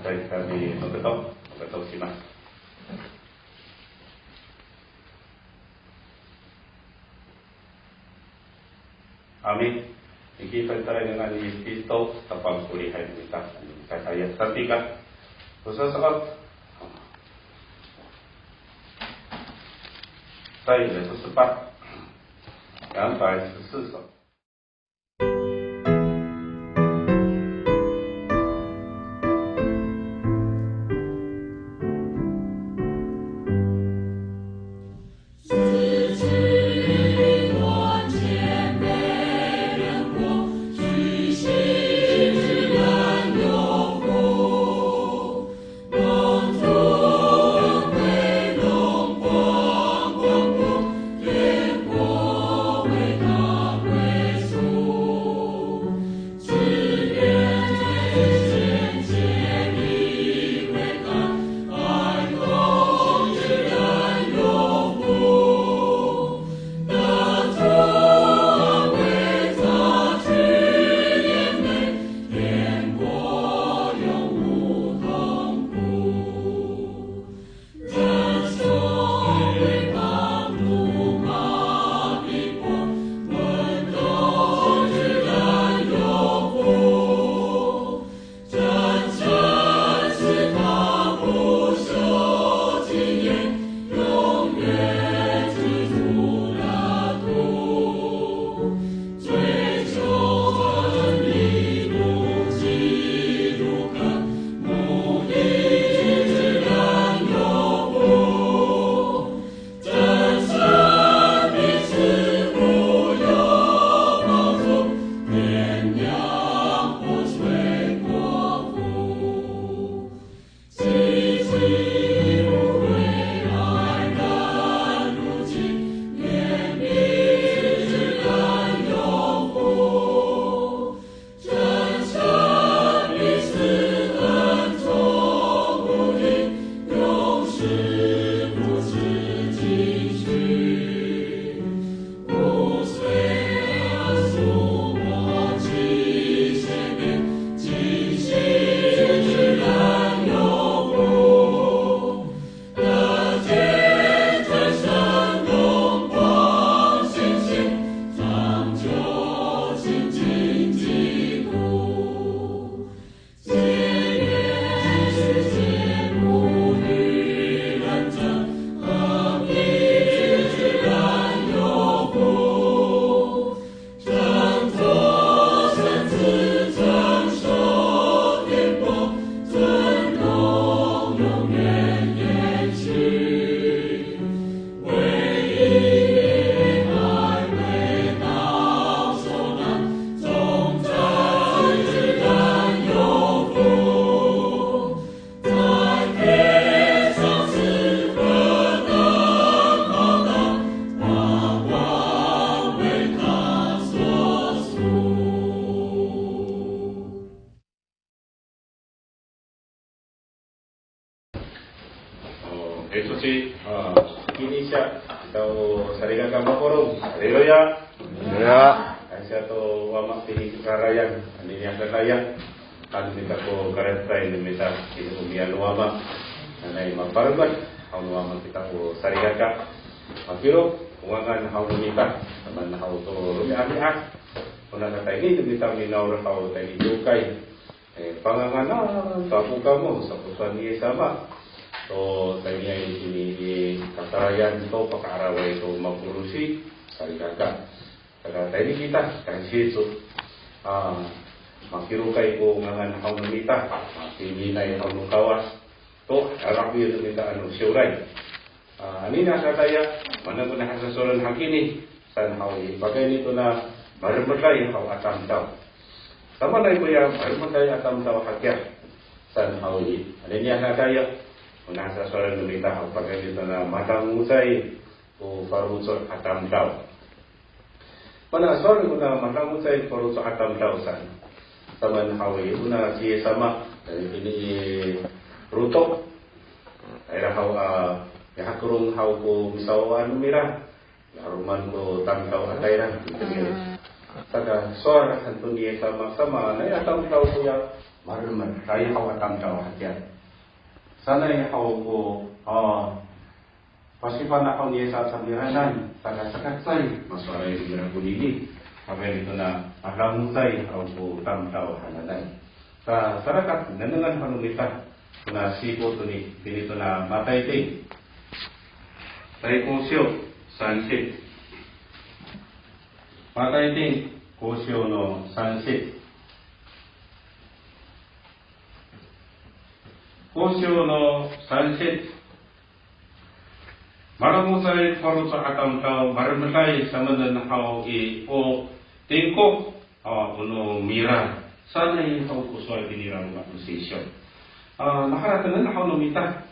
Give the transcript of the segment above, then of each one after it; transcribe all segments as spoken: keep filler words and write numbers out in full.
Kami maketok, maketok simas. Amin. Iki tantara dengan Yesus Kristo, tapang kulihay kita, kami kataya santika. Usa sakat. 再一个是十八，两百十四首。O, ito si, a, Indonesia, kita o salikaka mapolong. Haleluya. Haleluya. Ay, siya to Wama tini i kakarayan, anini a kakarayan. Ano mita ko karetay no mita, kini o miyan no Wama. Nanay mapalemed haw no Wama kita ko salikaka. Mafilo ko ngangan haw no mita, samaan haw to romi'ami'ad. Ona katayni no mita minawal haw tayni kiwkay. E, panganganan to ako kamo, sa ko sowal ni Yis sama. To tayni i, tini i kakarayan to paka'araway to mapolong si salikaka. Saka tayni kita, kansiya to. A, makirokay ko ngangan haw no mita, a, timi'ay haw no Kawas. To, ira ko i no mita ano siyoray. A, anini a kataya, mana ko na hasasoren hakini, saan haw i, pakayni to na malemeday haw a tamdaw. Samaanay koya malemeday a tamdaw hakiya, saan haw i, anini a kataya, ko na hasasoren no mita haw pakayni to na madangocay ko faloco' a tamdaw. Mana sowal kona madangocay faloco' a tamdaw saan. Samaan haw i, ona ci Yis sama, e, ini i lotok. Ira haw a, mihakelong haw ko misawawaan no mira. Miharoman ko tamdaw a tayra. Saka sowal han to ni Yis sama, samaanay a tamdaw koya malemeday haw a tamdaw hakiya. Sanay haw ko, a, pasifana' haw ni Yis a samiranan, saka sakacecay masowalay nira konini, saka itona a madangocay haw ko tamdaw hananay. Sa, sarakat nengnengen haw no mita, tona sifo toni, tini tona Matay ting. Tay kosiyo, sansit. Matay ting, kosiyo no sansit. Kosiyo no sansit. Madangocay faloco' a tamdaw, malemeday samanen haw i, o tingkok, a, o no mira. Sanay haw ko sowal tini i roma no sisyo. A, maharatengen haw no mita.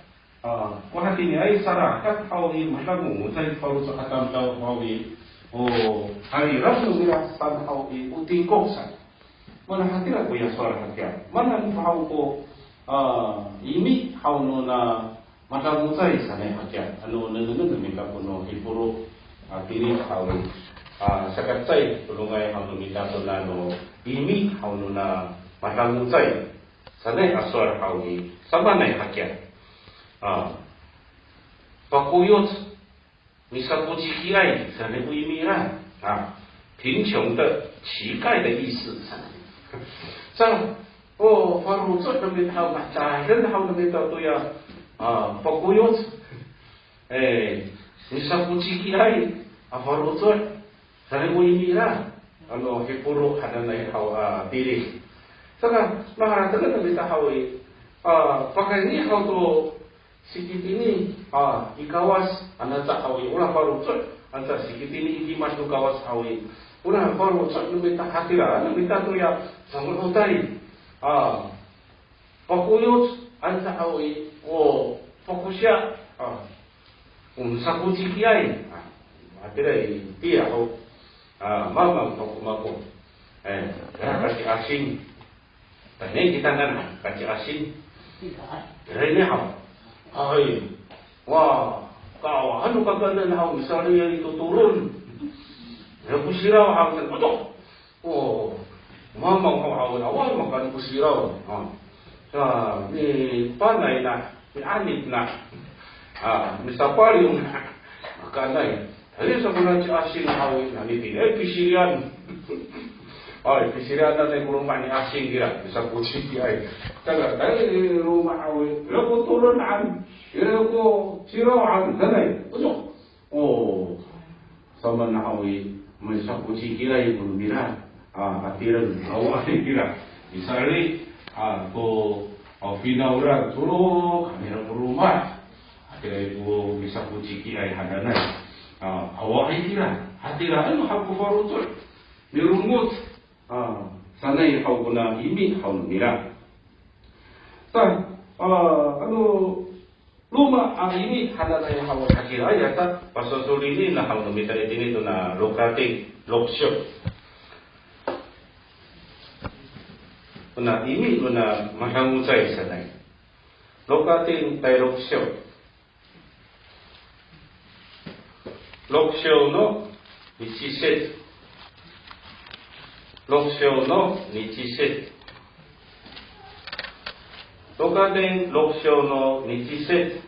A, ko hatiniay sarakat haw i, madangocay faloco' a tamdaw haw i, o, harirang no mira saan haw i, o tingkok saan. Mana hatira koya sowal hakiya. Mana haw ko, a, imi haw nona madangocay sanay hakiya. Ano nengnengen no mita ko no Hiporo, a, tilid haw i, a, sakacecay polongay haw no mita ko nano imi haw nona madangocay sanay a sowal haw i, samaanay hakiya. A, pakoyoc, misakocikiay sanay ko imi ira. A, 贫穷的乞丐的意思 sanay. Sa, o, faloco' no mita haw, macalen haw no mita toya, a, pakoyoc. E, misakocikiay a faloco' sanay ko imi ira. Ano Hiporo hananay haw a tilid. Saka, maharatengen no mita haw i, a, pakayni haw to sikitini, a, i Kawas, anca haw i, ora faloco', anca sikitini i kimad no Kawas haw i, ora faloco' no mita hatira, no mita toya, sango'otay, a, pakoyoc, anca haw i, o, pakosiya, a, o misakocikiay, a, hatira i, tiya haw, a, mamang pako mako, e, ya, kasi asing. Tayni kita ngan, kaci asin. Ira ini haw. Ay. Wa, kawa, ano kakaenen haw, misalnya itu turun. Ya, ko siraw haw, kan, oto. O, mamang haw, haw, awa, makan ko siraw. Ha. Sa, mipanay na, mianit na. A, misapaliw na. Makanay. Ay, sa kona ci Asing haw i, nani tini, ay, pisirian. Ay, pisirian nanay ko loma' ni Asing kira, misakocikiay. Taga, ay, loma' haw i, ira ko tolonan, ira ko sirawan, nanay. Oso. O, samaan haw i, misakocikiay ko no mira. A, hatira, awaay kira. Misali, a, to, a, finawlan, tolo, kamira ko loma'. Hatira ko misakocikiay hananay. A, awaay kira. Hatira, ano haw ko faloco'. Milongoc. A, sanay haw kona imi haw no mira. Sa, a, ano, loma' a imi hananay haw, hatira ya ta, pasosolini na haw no mita itini tona Lokating, loksyo. Tona imi tona madangocay sanay. Lokating tay loksyo. Loksyo no nicisit. Loksyo no nicisit. Lokating loksyo no nicisit.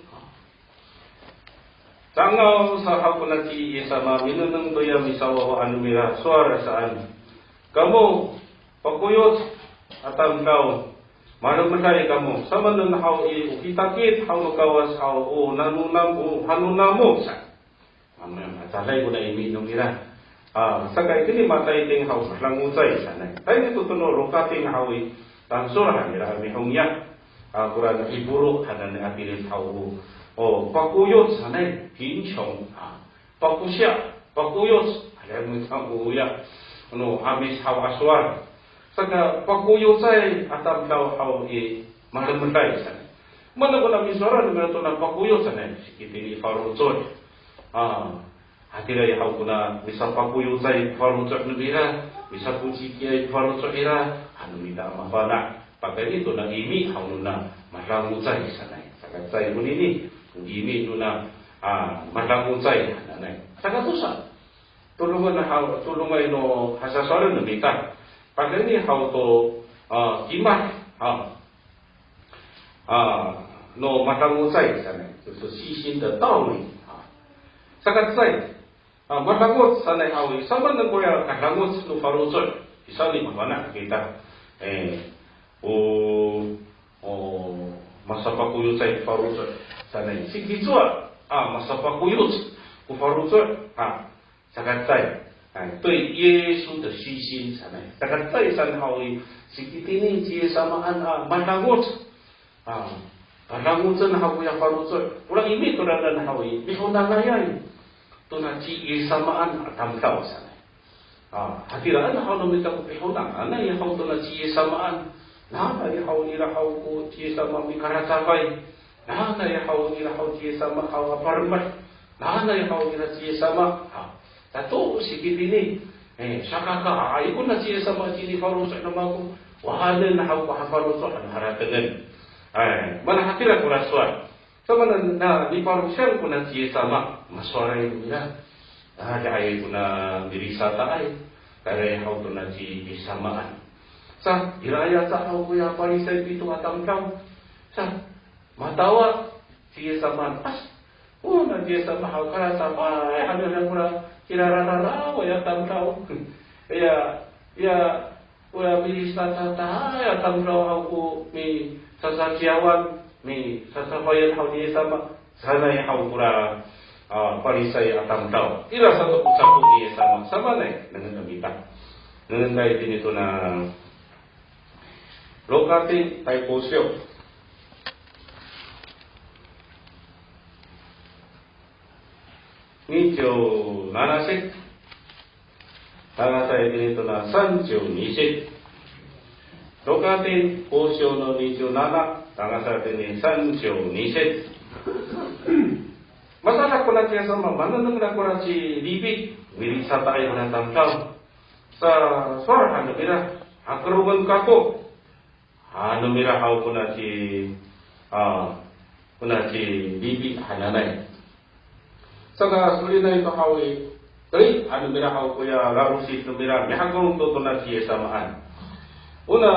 Cangaw sa haw kona ci Yis sama, minengneng toya misawawaan no mira sowal saan. Kamo, pakoyoc a tamdaw, malemeday kamo, samaanen haw i, o kitakit haw no Kawas haw, o nano nam, o hano namo sa. Mamang, a, calay kona imi no mira. A, saka itini Matay ting haw, madangocay sanay. Tayni to tono Lokating haw i, tangsol han nira a mihongya. A, kora no Hiporo hananay a tilid haw o. O, pakoyoc sanay, 贫穷. A, pakosiya, pakoyoc. Ira mita koya. Ano 'Amis haw a sowal. Saka pakoyocay a tamdaw haw i, malemeday sanay. Mana kona misowalan no mira tona pakoyoc sanay, sikitini faloco'. A, hatira i haw kona misapakoyocay faloco' no mira, misakocikiay faloco' ira, ano mita a mafana'. Pakayni tona imi haw nona madangocay sanay. Saka cecay konini, o imi nona, a, madangocay hananay. Saka tosa. todongay haw, todongay no hasasowalen no mita. Pakayni haw to, a, kimad, a, a, no madangocay sanay, 就是细心的道理, a. Saka cecay, a, madangoc sanay haw i, samaanen koya kadangoc no faloco' i, saan i mafana' kita. E, o, o, masapakoyocay ko faloco' sanay. Siki cowa, a, masapakoyoc ko faloco', a, saka cecay, a, 对耶稣的虚心 sanay. Saka cecay saan haw i, siki tini ci Yis samaan a madangoc. A, padangocen haw koya faloco'. Ora imi to ranan haw i, mihonanayay tona ci Yis samaan a tamdaw sanay. A, hatiraen haw no mita ko pihonanay haw tona ci Yis samaan. Nanay haw ira haw ko ci Yis sama mikaracafay. Nanay haw ira haw ci Yis sama haw a palemed. Nanay haw ira ci Yis sama. A, sato siki tini, e, sakakaay kona ci Yis sama itini faloco' no mako, wahanen haw ko hafaloco' han haratengen. E, mana hatira kora sowal. Samaanen, na, nipalosiyang kona ci Yis sama, masowalay no mira. A, caay kona mirisataay, tayra haw tona ci Yis samaan. Sa, ira ya sa haw koya Parisay pito a tamdaw. Sa, matawa ci Yis samaan, a, o, na ci Yis sama haw karacafay han nira kora cirararaway a tamdaw. Iya, iya, koya mirisataay a tamdaw haw ko misasaciyawan, misasafayen haw ni Yis sama sanay haw kora, a, Parisay a tamdaw. Ira sato ko cako ni Yis sama, samaanay, nengneng no mita. Nengneng ta itini tona Lokatin tay kosyo. Nico nanasit. Tangasa itini tona sanco nisit. Lokatin kosyo no nico nana, tangasa itini sanco nisit. Masadak kona ci Yis sama, manengneng kora ci Lipi, mirisataay kona tamdaw. Sa, sowal han no mira, hakelongen kako han no mira haw kona ci, a, kona ci Lipi hananay. Saka solinay to haw i, teli han no mira haw koya lalosid no mira, mihakelong to tona ci Yis samaan. Ona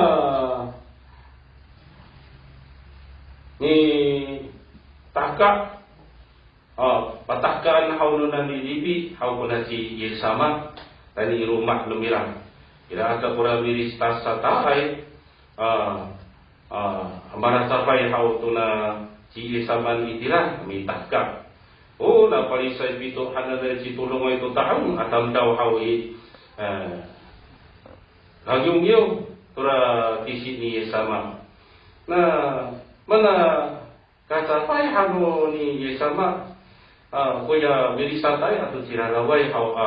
mitahka, a, patahkaan haw nona ni Lipi haw kona ci Yis sama, tayni i loma' no mira. Ira aca kora mirisataay, a, a, maracafay haw tona ci Yis samaan itira, mitahka. O, na Parisay pito hananay citodongay to ta'ong a tamdaw haw i, e, langiwngiw tora tisi ni Yis sama. Na, mana kacafay han no ni Yis sama, a, koya mirisataay ato ciraraway haw, a,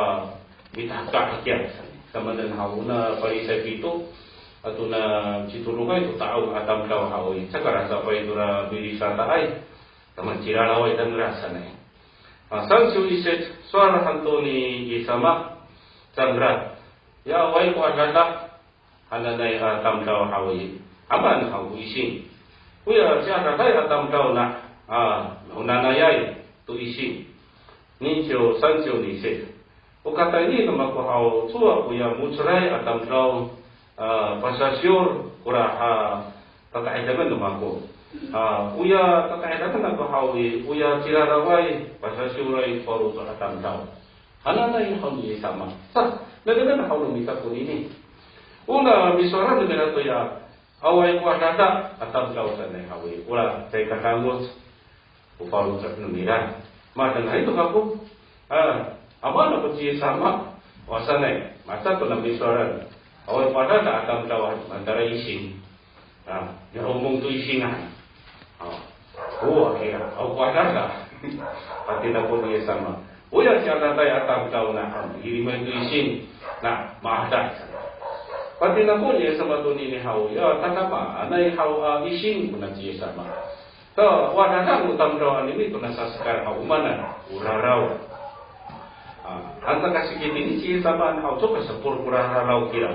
mitahka hakiya. Samanen haw ona Parisay pito, ato na citodongay to ta'ong a tamdaw haw i, caka racafay tora mirisataay, taman ciraraway cangra sanay. A, sanco isit, sowal han to ni Yis sama cangra. Ya awaay ko adada hananay a tamdaw haw i, amaan haw ko ising. Oya ciadadaay a tamdaw na, a, honanayay to ising. Nico, sanco nisit. O katayni no mako haw, cowa koya mo^celay a tamdaw, a, pasasiyor kora ha tatahidangen no mako. A, oya tatahidangen ako haw i, oya ciraraway, pasasiyoray ko faloco' a tamdaw hananay haw ni Yis sama. Sa, nengnengen haw no mita konini. Ona misowalan no mira toya awaay ko adada a tamdaw sanay haw i, ora caay kadangoc ko faloco' no mira. Mahaenay to kako, a, amaan ako ci Yis sama, o sanay, matiya to na misowalan. Awaay ko adada a tamdaw han, mahaen tala ising. A, ya omong to ising a. A, o, kira, awaay ko adada. Patinako ni Yis sama. Oya ciadadaay a tamdaw na, a, mihilimay to ising. Na, maadah. Patinako ni Yis sama tonini haw, ya tadamaanay haw a ising kona ci Yis sama. Sa, o adada no tamdaw anini to na sasakal haw, o maan, o raraw. A, han ta kasiki tini ci Yis samaan haw, cowa ka sapol ko raraw kira.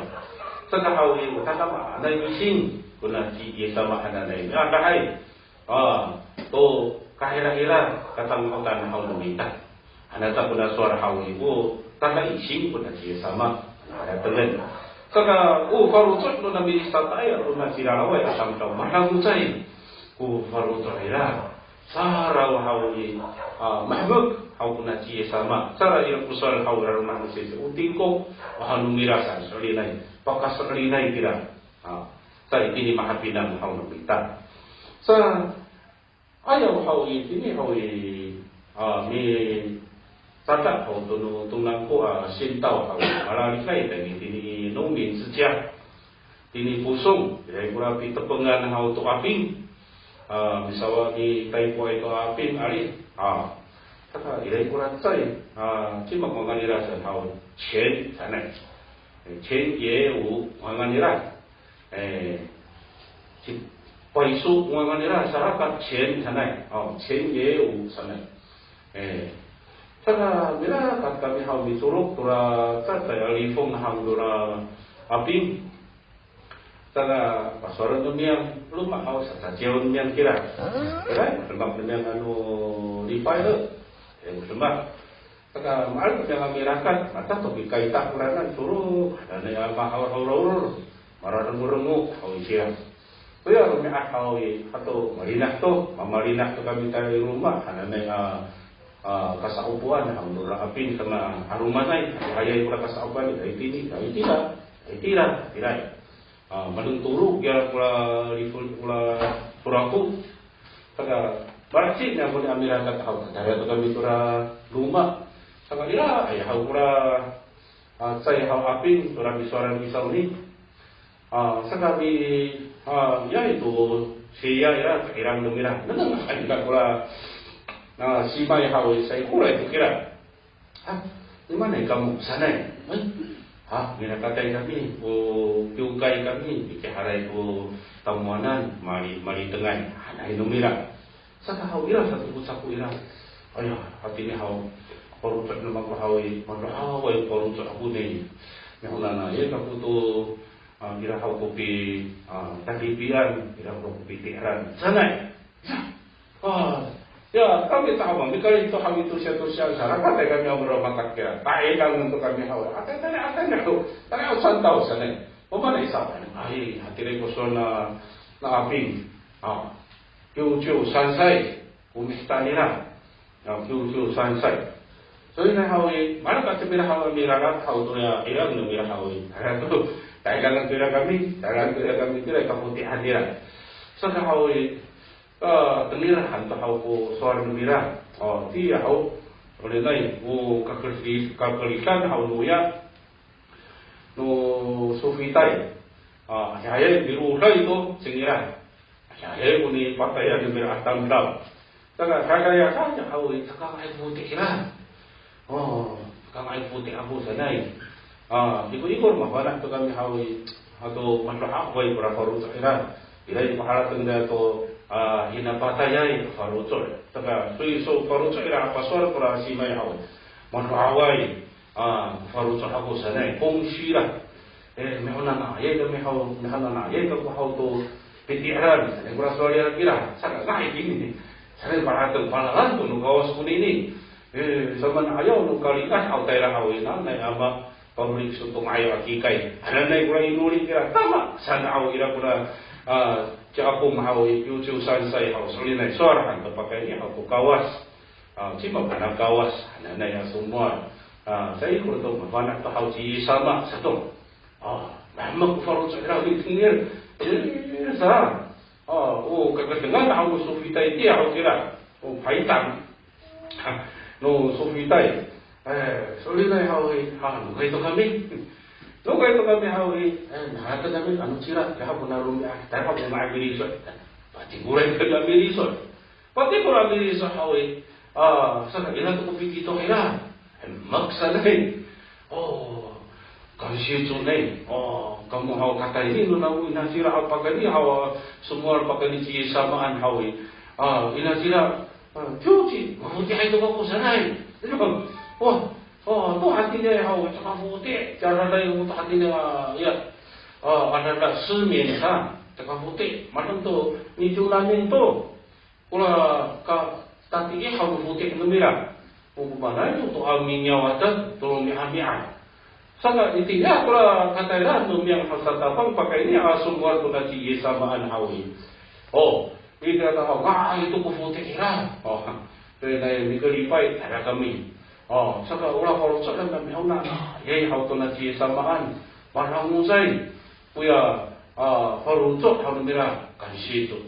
Saka haw i, o tadamaanay ising kona ci Yis sama hananay. A, kahay. A, to kahirahira katango'otan haw no mita. Hanata kona sowal haw i, o tada ising kona ci Yis sama, haratengen. Saka, o faloco' no namilisataay a roma ci Lalaway a tamdaw, malacecay ko faloco' nira. Saraw haw i, a, mahemek haw kona ci Yis sama. Saka ira ko sowal haw i laloma' no singsi, o tingko, o haw no mira saan, so'elinay, pakaso'elinay kira. A, sa itini mahapinang haw no mita. Sa, ayaw haw i, itini haw i, a, mitada haw to no Tonangko a sintaw haw i, malalikay tayni itini 农民之家. Tini Posong, ira kora pitepengan haw to Aping. A, misawa mitaykoay to Aping ari. A, saka ira kora cecay. A, cima ko ngangan nira saan haw, 钱 sanay. E, 钱爷 o ngangan nira. E, ci, payso ko ngangan nira, sarakat 钱 sanay. O, 钱爷 o sanay. E, saka mirakat kami haw micolok tora cecay a lifong haw tora Aping. Saka pasowalen no miyam, roma haw sacaciyaw no miyam kira. Kira, demak no miyam ano lipay e. E, demak. Saka ma'arip no miyam a mirakat, mata to kikayta koranan, toro, hananay a mahawrhawror, mararengorengok haw i siya. Toya romi'ad haw i, hato malinah to, mamalinah to kami tayra i loma', hananay a, a, kasa'opoan haw nora Aping sama 'alomanay, hayay kora kasa'opoan, itini, itira, itira, itira. A, manengtoro kira kora lifong kora torako. Saka, malacecay koni a mirakat haw, tatayra to kami tora loma'. Saka ira, ay haw kora, a, cecay haw Aping, tora misowalan i sawni. A, saka mi, a, ya ito, siya ira, kairang no mira. Nengneng han ita kora, a, simay haw i, saikoray to kira. Ha, mimaanay kamo sanay. Ay, ha, mirakatay kami, o kiwkay kami, mikiharay ko tamowanan, mali, malitengay. Hanay no mira. Saka haw ira sato ko cako ira. Aya, hatini haw, faloco' no mako haw i, madohaway faloco' ako ni. Mihonan a, ya kako to, a, ira haw ko pi, a, tadipian, ira haw ko piti'eran. Sanay. Ya, a, ya, kami tahaw, mikali to haw i tosiyatosiya, sarakat kami haw maro matak ya. Ta'idangen to kami haw. Atay, atay, atay, atay, atay, santaw sanay. O maan i saan, ay, hatira ko sowal na, na Aping. A, 九十三岁 ko mihecaan nira. A, 九十三岁. So'elinay haw i, mana ka cemira haw i, mirarat haw toya, ira no mira haw i. Ta'idangen to ira kami, ta'idangen to ira kami, tira kafoti'an nira. Saka haw i, a, tengil han to haw ko sowal no mira. O, tiya haw, so'elinay, o kakeri-, kakeridan haw noya no sofitay. A, hayay miroray to cingra. Hayay ko nipatayan no mira a tamdaw. Saka, saka ya, saka haw i, caka nga'ay foti' ira. O, caka nga'ay foti' ako sanay. A, iko, iko mafana' to kami haw i, ato madohaway kora faloco' ira. Ira i ko harateng nira to, a, hinapatayay faloco'. Saka, so, so faloco' ira a pasowal kora simay haw i, madohaway. A, faloco' ako sanay, 空虚 ira. E, mihonan a, ya, miho, mihonan a, ya, kako haw to piti'eran, sanay kora sowal nira kira, saka nga'ay kini. Sanay palateng, palalan to no Kawas konini. E, samaan ayaw no kalinah haw tayra haw i, nanay a ma, pamlik so tong'ayaw a kikay. Hananay kora inoli kira, tama, saan haw ira kora, a, ci Apong haw i, 九十三岁 haw, so'elinay, sowal han to pakayni haw ko Kawas. A, cima ko na Kawas, hananay a somowal. A, saikor to mafana' to haw ci Yis sama sato. A, mahemek ko faloco' ira i tengil. E, sa. A, o kakedengan haw no sofitay tiya haw kira. O, paytang. Ha, no sofitay. E, so'elinay haw i, ha, nokay to kami. Nokay to kami haw i. E, naharaten kami, ano cira, ya haw ko na romi'ad, tayra haw ko na miliso'. Patingkoray ko na miliso'. Patingkoray a miliso' haw i, a, saka ira to ko pikito ira. Hemek sanay. O, kansiyo conay. O, kamo haw katayni no namo inasira haw pakayni haw, a, somowal pakayni ci Yis samaan haw i. A, inasira, a, coci, mafoti'ay to kako sanay. Wa, o, to hatiniay haw, caka foti', caka foti' to hatiniay, a, ya. A, adada 失明 sa, caka foti', madeng to, 二十年 to. Ora ka tatiih haw no foti' no mira. O komaenay to, to a mingiyaw aca to romi'ami'ad. Saka itiya kora katayra no miyang haw satapang pakayni a somowal kona ci Yis samaan haw i. O, itiya to haw, nga'ay to ko foti' ira. O, toya mikelipay tayra kami. O, saka ora faloco' nira mihaw na, yay haw tona ci Yis samaan. Marangocay. Koya, a, faloco' haw no mira, kansiya to.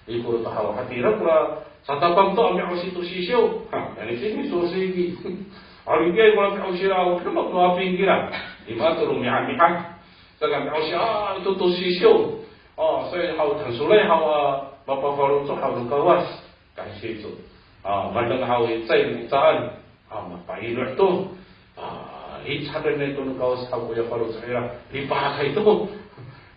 Ikor to haw, hatira kora satapang to a mi'osi to sisiw. Ha, yanitini sosiki. Alikay kora mi'osi ira, o demak no aping kira. Ima to romi'ami'ad. Saka mi'osi, a, to to sisiw. O, so haw, tansolay haw, a, mapafaloco' haw no Kawas. Kansiya to. A, madeng haw i cecay no caan. A, mapaino' to. A, i, caay hananay to no Kawas haw koya faloco' ira. Lipahakay to.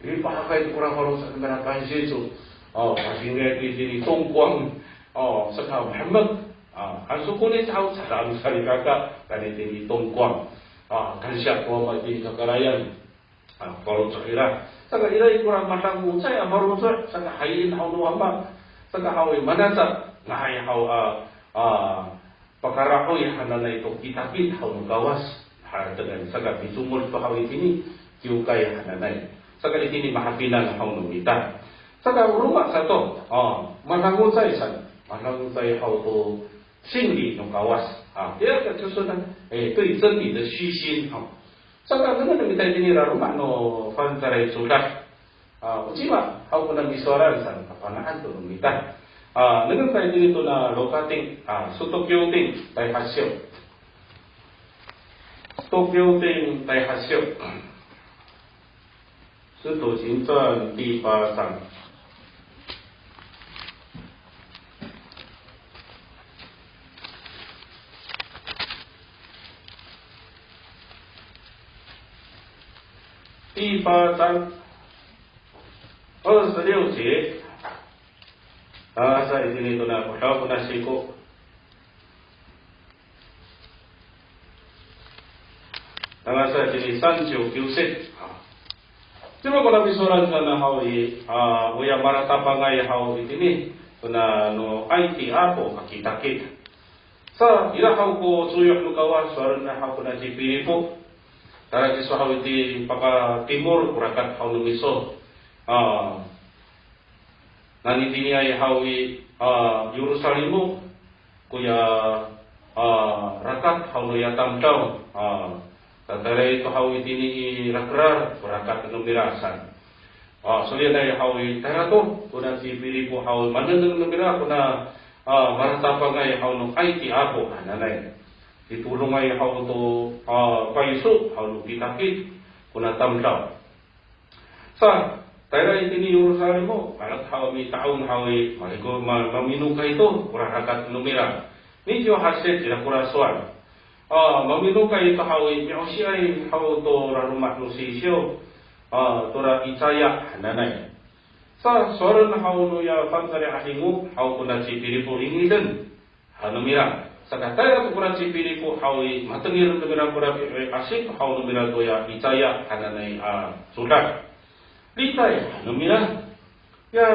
Lipahakay to kora faloco' nira, kansiya to. O, pasingay to itini Tongkwang. O, saka mahemek. A, han so koni caay, caay han salikaka, tayni tini Tongkwang. A, kansiya ko Wama itini kakarayan. A, faloco' ira. Saka ira i kora madangocay a faloco', saka hayin haw no Wama. Saka haw i, mana ca, nga'ay haw a, a, pakara'oy hananay to kitakit haw no Kawas. Haratengen, saka micomod to haw itini kiwkay hananay. Saka itini mahapinang haw no mita. Saka o roma sato, a, madangocay san, madangocay haw to 真理 no Kawas. A, 第二个就是呢，哎，对真理的虚心，哈。 Saka nengneng no mita itini i laloma' no Fangcalay Codad. A, o cima haw kona misowalan san, kafana'an to no mita. A, nengneng ta itini tona Lokating, a, Sotokiwting tay hasiw. Sotokiwting tay hasiw. 使徒行传第八章。 第八章二十六节。 Tangasa itini tona kodaw kona siko. Tangasa itini 三十九节. Cima kona misowalan saan haw i, a, oya malatapangay haw itini, kona no Ayti Apo a kitakit. Sa, ira haw ko coyoh no Kawas, sowal nira haw kona ci Pilipo. Tayra kiso haw iti pakatimol ko rakat haw no miso. A, nanitiniay haw i, a, Yerusalimo, koya, a, rakat haw noya tamdaw, a, tatayra to haw itini i lakelal ko rakat no mira saan. A, so'elinay haw i, tayra to, kona ci Pilipo haw manengneng no mira kona, a, malatapangay haw no Ayti Apo hananay. Pitolongay haw to, a, payso haw no kitakit kona tamdaw. Sa, tayra itini Yerusalimo, maherek haw mita'ong haw i, maliko, ma-, maminokay to kora rakat no mira. Niciw hasit ira kora sowal. A, maminokay to haw i, mi'osiay haw to laloma' no sisiw, a, tora Icaya hananay. Sa, sowalen haw noya Fangcalay 'Adingo haw kona ci Pilipo, ingiden han no mira. Saka tayra to kora ci Pilipo haw i, matengil no mira kora pi'oy asip haw no mira toya Icaya hananay a codad. Litay han no mira. Ya,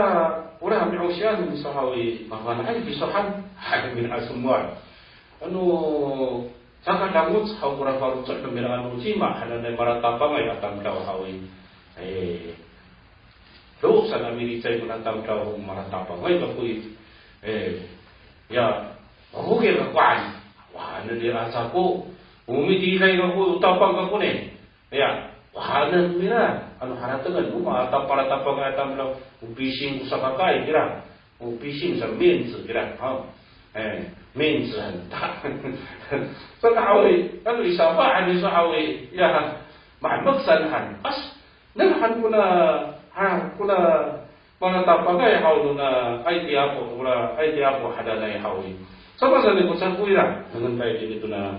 ora mi'osian iso haw i, mafana'ay kiso han, han no mira a somowal. Ano, saka dangoc haw kora faloco' no mira ano cima hananay malatapangay a tamdaw haw i. E, do saan a milicay kona tamdaw, malatapangay kako i. E, ya, mafokil kako han. Wa, hanen nira sa ko. O mitiliday kako, o tapang kako ni. Ya, wa, hanen nira. Ano haratengen, o malatapangay a tamdaw, o pising ko sakakaay kira. O pising sa 面子 kira. Ha. E, 面子很大. Saka haw i, ano i safa han iso haw i. Ya, mahemek saan han. As, nengneng han kona, ha, kona malatapangay haw nona Ayti Apo, kora Ayti Apo hananay haw i. Samaan saan ko ca'of ira, nengneng ta itini tona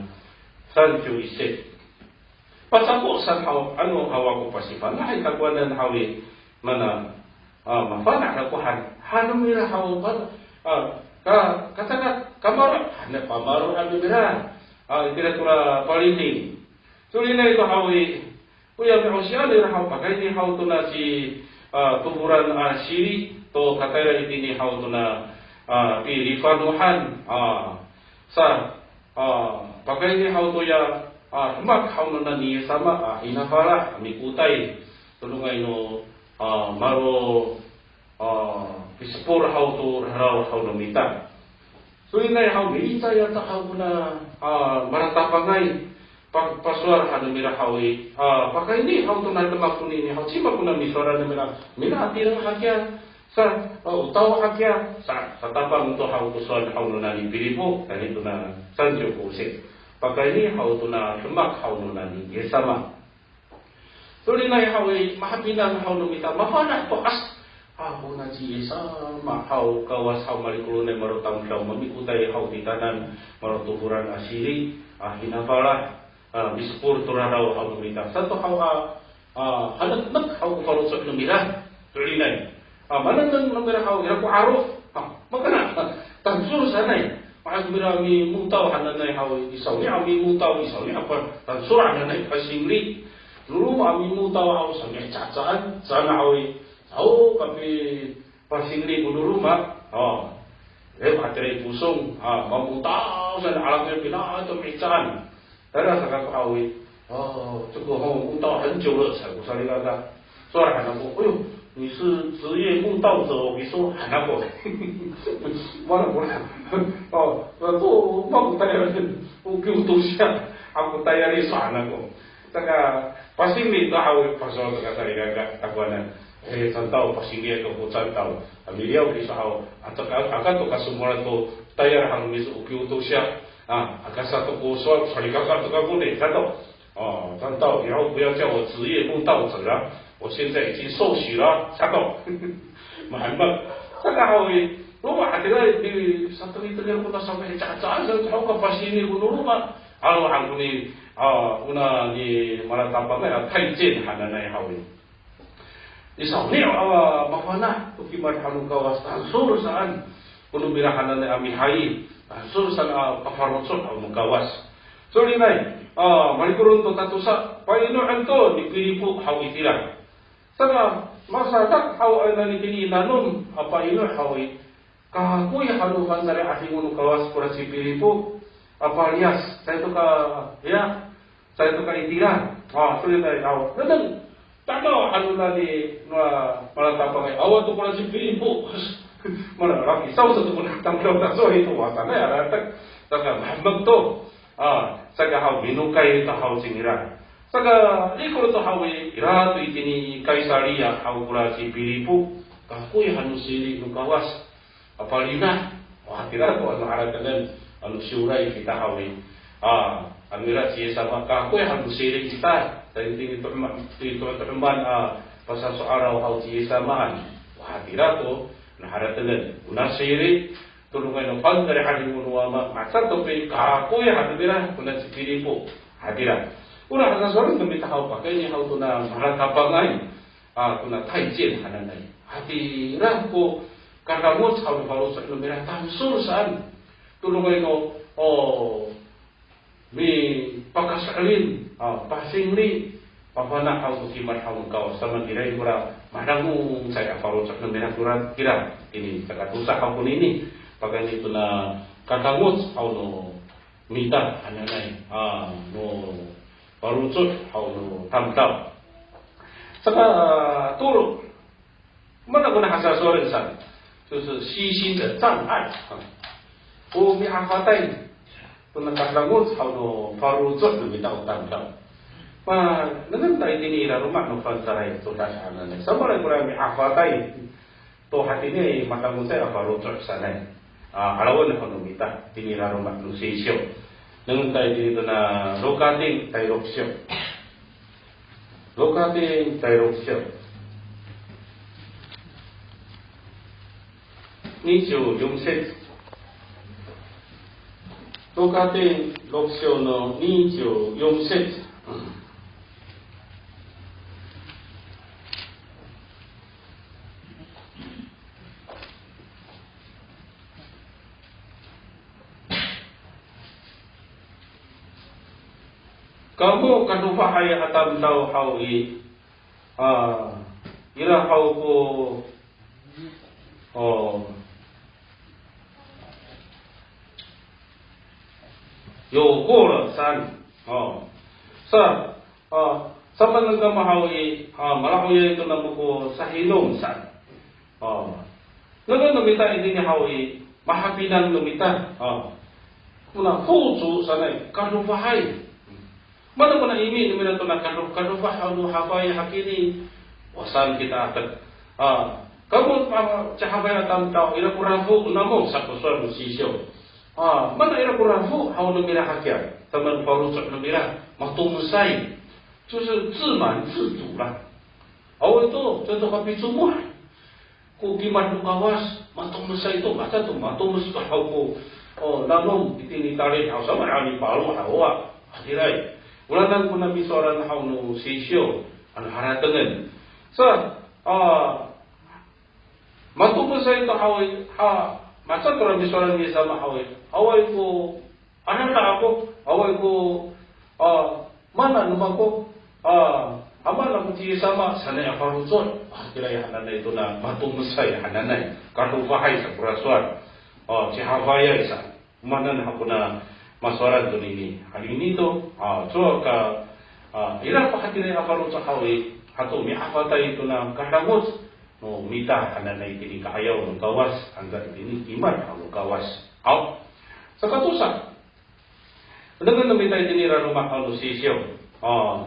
三十一节. Paca'of saan haw, ano haw ako pasifana'ay takowanan haw i, mana, a, mafana' kako han, han no mira haw, a, ka, kacaka, kamaro', han pamaro' han no mira, a, itira kora paliding. So'elinay to haw i, oya mi'osian ira haw pakayni haw tona ci, a, tofolan a siri to katayra itini haw tona, a, i Lifanohan, a, sa, a, pakayni haw toya, a, demak haw no nani Yis sama, a, inafalah, mikotay, todongay no, a, malo, a, pisepol haw to raraw haw no mita. Solinay haw, milicay aca haw kona, a, malatapangay, pa, pasowal han no mira haw i, a, pakayni haw tona demak konini haw, cima kona misowalan no mira, mira a tireng hakiya, sa, a, o taw hakiya, sa, satapang to haw ko sowal haw no nani Pilipo, tayni tona sanciw ko sit. Pakayni haw tona demak haw no nani Yis sama. Solinay haw i, mahapinang haw no mita, mafana' to as. Apo na ci Yis sama haw, Kawas haw malikoronay, malo tamdaw, mamikotay haw titaanan, malo toforan a siri, a, inafalah, a, misepol to raraw haw no mita. Sato haw a, a, haneknek haw ko faloco' no mira. Solinay. A, manengneng no mira haw, ira ko 'aro. A, makana, tangsol sanay. Ma'akoto mira mimotaw hananay haw i, sawni a mimotaw i, sawni a pa, tangsol hananay pasingli. Lolo a mimotaw haw, sawni a cacaan, saan haw i, saw kapipasingli ko no roma. O, e, hatira i posong, a, mamotaw sanay, alak nira pina to mihecaan. Tayra sa kako haw i, o, coko ho, o taw hancow sa ko salikaka. Sowal han ako, "Ayo, 你是职业慕道者哦," kiso han ako. Mana ko, o, ko, mako tayal, o, kiyo to siya, ako tayal iso han ako. Saka, pasingli to haw i, pasowal to ka salikaka, takowanan. E, cantaw, pasingli to ko cantaw. A miliyaw kiso haw, aka, aka to ka somowal to tayal han no miso, o kiyo to siya. A, aka sato ko sowal, salikaka to kako ni, sato. O, cantaw, 以后不要叫我职业慕道者了,我现在已经受洗了, sato. Mahemek. Saka haw i, roma hatira i, sato itengil ko na samay cacaan, sato haw kapasini ko no roma. Alo han ko ni, a, kona ni malatapangay, a, 太监 hananay haw i. I sawni awa mafana' to kimad han no Kawas, tangsol saan. Ko no mira hananay a mihayi, tangsol saan a pafaloco' han no Kawas. Solinay, a, malikoron to tatosa, painoen to ni Pilipo haw itira. Saka, masadak haw a nani tini nanom, a paino haw i, kakoy han no fangcalay 'Adingo no Kawas kora ci Pilipo, a paliyas, caay to ka, ya, caay to ka itira. A, solinay, aw, nengneng, tama han no nani, no, malatapangay, awa to kora ci Pilipo. Mana, laki saw sa to kora tamdaw na, so, ito, wa, sanay, a latek. Saka, mahemek to. A, saka haw, minokay to haw cingra. Saka, likor to haw i, ira to itini Kaisariya haw kora ci Pilipo. Kakoy han no siri no Kawas. A palinah, wa, tira ko ano haratengen, ano siyoray kita haw i. A, ano ira ci Yis sama, kakoy han no siri kita, tayni to, to, to, to'eman, a, pasasoaraw haw ci Yis samaan. Wa, tira ko, ano haratengen, ona siri, todongay no fangcalay 'Adingo no Wama, maca to pi, kakoy han no mira, kona ci Pilipo, hatira. Ora hasasoren no mita haw, pakayni haw tona malatapangay. A, kona 太监 hananay. Hatira ko kadangoc haw no faloco' no mira, tangsol saan. Todongay no, o, mipakaso'elin, a, pasingli, pafana' haw to kimad haw no Kawas, samaan ira i kora madangoc sa a faloco' no mira tora kira, ini saka tosa haw konini, pakayni tona kadangoc haw no mita hananay, a, no faloco' haw no tamdaw. Saka, a, tolo, mana kona hasasoren sa, 就是虚心的障碍, a. O mi'afatay tona kadangoc haw no faloco' no mita o tamdaw. Ma, nengneng ta itini i laloma' no fangcalay codad hananay. Samalay kora mi'afatay to hatini i madangocay a faloco' sanay. A, 'alawen haw no mita, tini i laloma' no Seysyo. Nengneng ta itini tona Lokating tay loksyo. Lokating tay loksyo. Niciw yonsit. Lokating loksyo no niciw yonsit. Kamo kadofaay a tamdaw haw i, a, ira haw ko, o, 有过了 saan. O, sa, a, sapanengkama haw i, a, mala'oyay to namo ko sahinom saan. O, nengneng no mita itini haw i, mahapinang no mita. O, kona 富足 sanay, kadofahay. Mana kona imi no mira tona kado, kadofah haw no hafay hakini. O saan kita atek. A, kamo, a, cihafay a tamdaw, ira ko rafo namo, sa ko sowal no sisyo. A, mana ira ko rafo haw no mira hakiya, samaan faloco' no mira, matomesay. 就是自满自足啦. Awa to, contoh kapicomod ko kimad no Kawas, matomesay to, mata to, matomes to haw ko, o, nanom itini i talid haw, samaan a mipalo haw a, hatiraay. Oranan kona misowalan haw no sisyo, ano haratengen. Sa, a, matomesay to haw i, ha, maca tora misowalan ni Yis sama haw i, awaay ko adada ako, awaay ko, a, mana no mako, a, a mana ko ci Yis sama, sanay a faloco', a, hatiraay hananay tona matomesay hananay, kadofahay sa kora sowal, a, cihafayay sa. Manan haw kona masowalan tonini. Anini to, a, cowa ka, a, ira ko hatiraay a faloco' haw i, hato mi'afatay tona kadangoc no mita hananay itini ka'ayaw no Kawas, anca itini kimad haw no Kawas. Haw. Saka tosa. Nengneng no mita itini i laloma' haw no sisyo. A,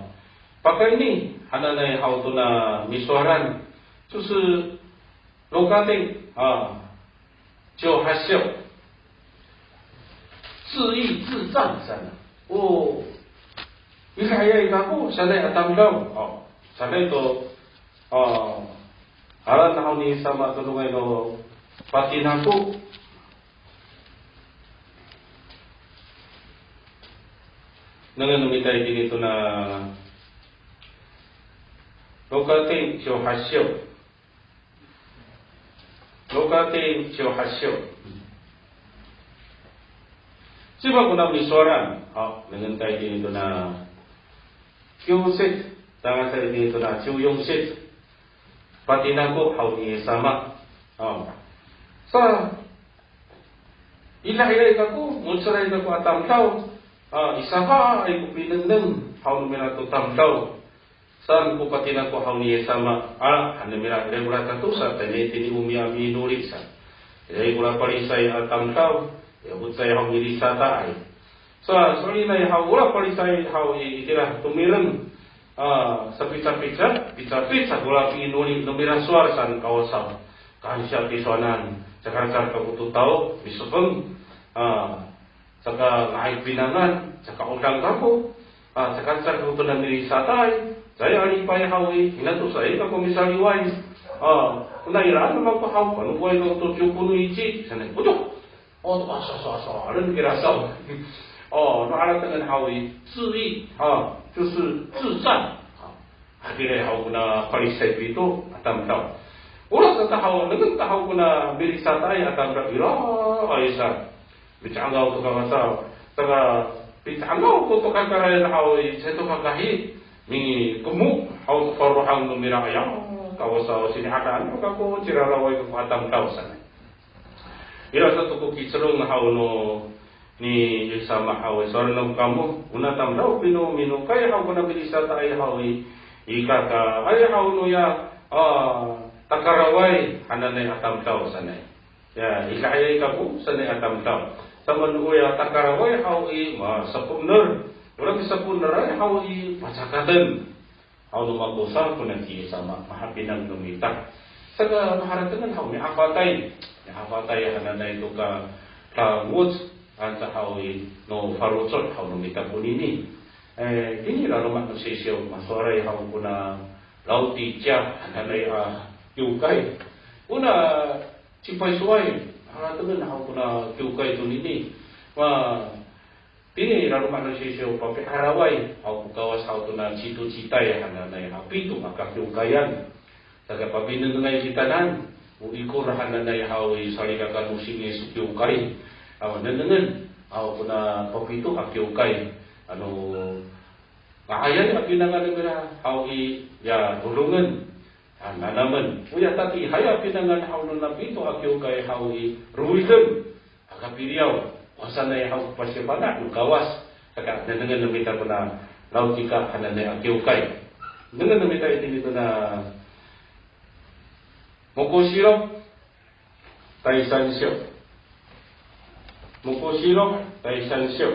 pakayni hananay haw tona misowalan. 就是 Lokating, a, ciw hasiw. 自义自赞 saan. O, ira, ira kako sanay a tamdaw. O, sanay to, a, alan haw ni Yis sama todongay no patinako. Nengneng no mita itini tona Lokating ciw hasiw. Lokating ciw hasiw. Cima kona misowalan. Haw, nengneng ta itini tona kiw sit, tangasa itini tona ciw yon sit. Patinako haw ni Yis sama. Haw. Sa, ira, ira kako, mo^celay kako a tamdaw. A, i safaay ko pinengneng haw no mira to tamdaw. Saan ko patinako haw ni Yis sama, a, han no mira, ira ko ra tatosa, tayni itini o miya minoli sa. Ira ko ra Parisay a tamdaw, ya, o cecay haw milisataay. Sa, so'elinay haw, o ra Parisay haw i, itira tomireng, a, sapicapica, picapica ko ra piinoli no mira sowal saan, Kawasaw. Kansiya tisowanan, caka lecad kako to taw, misefeng, a, Saka nga'ay pinangan, saka odang kako. A, saka, saka to na milisataay. Caay a lipay haw i, ina to caay kako misaliway. A, kona iraan no mako haw, panowaay kako to ciw kono ici, sanay. Oto. O, to, asa, asa, asa, alen kira saw. O, no haratengen haw i, 自义, a, 就是自赞. A, hatiraay haw kona Parisay pito a tamdaw. Ora sa ta haw, nengneng ta haw kona milisataay a tamdaw, ira, ay sa. Mica'angaw to kakasaw. Saka, mica'angaw to, to kakarayan haw i, caay to kakahi. Mikemo haw to farohang no mira, ya Kawasaw, sini'adaan kako, ciraraway kako a tamdaw sanay. Ira sato ko kicelong haw no ni Yis sama haw i, sowal no kamo, kona tamdaw pino minokay haw kona milisataay haw i, i kakaay haw noya, a, takaraway hananay a tamdaw sanay. Ya, i ka'ayay kako sanay a tamdaw. Samaan o ya takaraway haw i, masaponer. Ora misaponeray haw i, pacakaten. Haw no mako sa kona ci Yis sama, mahapinang no mita. Saka maharatengen haw mi'afatay. Mi'afatay hananay to kadangoc, anca haw i, no faloco' haw no mita konini. E, tini laloma' no sisiw, masowalay haw kona Laoticiya hananay a kiwkay. Kona Cipay sowal, haratengen haw kona kiwkay tonini. Ma, tini laloma' no sisiw papi'araway haw ko Kawas haw tona Citocitay hananay haw pito a kakiwkayan. Saka papinengnengay kitanan, o ikor hananay haw i salikaka no singis kiwkay. Haw nengnengen haw kona papito a kiwkay. Ano, nga'ayay a pinangan no mira haw i, ya, Todongen. A, nanamen. Oya tatiihay a pinangan haw nona pito a kiwkay haw i, Rowiden, aka piliyaw. Masanay haw ko pasifana' no Kawas. Saka nengnengen no mita kona Lawtika hananay a kiwkay. Nengnengen no mita itini tona Mokosirok taysansiw. Mokosirok taysansiw.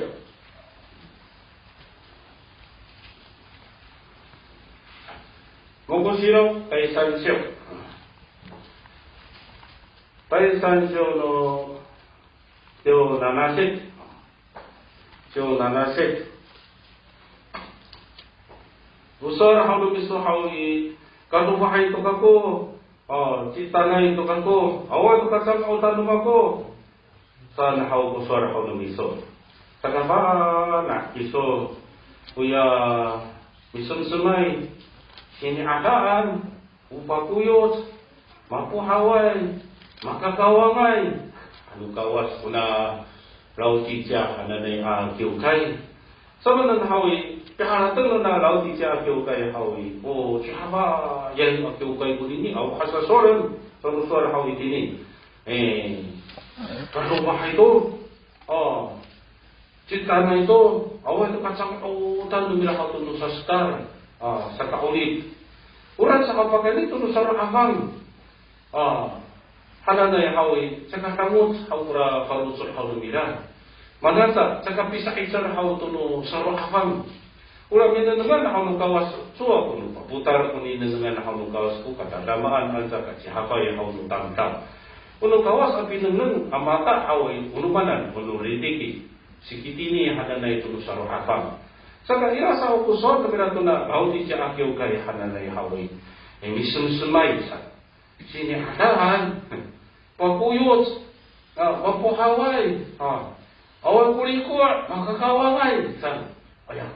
Mokosirok taysansiw. Taysansiw no ciw nanasit. Ciw nanasit. O sowal haw no miso haw i, kadofahay to kako, o, citanay to kako, awa to kacang'otan no mako. Saan haw ko sowal haw no miso. Saka fana' kiso, oya misemsemay, sini'adaan, o fakoyoc, mapohaway, makakawangay, ano Kawas kona Lawtika hananay a kiwkay. Samanen haw i, piharateng nona Lawtika a kiwkay haw i, o, cihafayay a kiwkay konini, awa hasasoren, sano sowal haw itini. E, kadofahay to. O, citanay to, awa to kacang'otan no mira haw to no sasekar, a, saka'orip. Oraan sa pakayni to no salo'afang, a, hananay haw i, caka dangoc haw kora faloco' haw no mira. Mana sa, caka pisa'icel haw to no salo'afang. Ora minengnengan haw no Kawas, cowa ko no papotal ko ninengnengan haw no Kawas ko katadamaan anca kacihafay haw no tamdaw. O no Kawas a pinengneng a mata haw i, o no manan, o no ritiki, sikitini hananay to no salo'afang. Saka ira sa o ko sowal no mira tona Lawtika a kiwkay hananay haw i, e, misemsemay sa. Sini'adaan, pakoyoc, a, papohaway, a, awa ko riko', makakawangay, saan. Aya,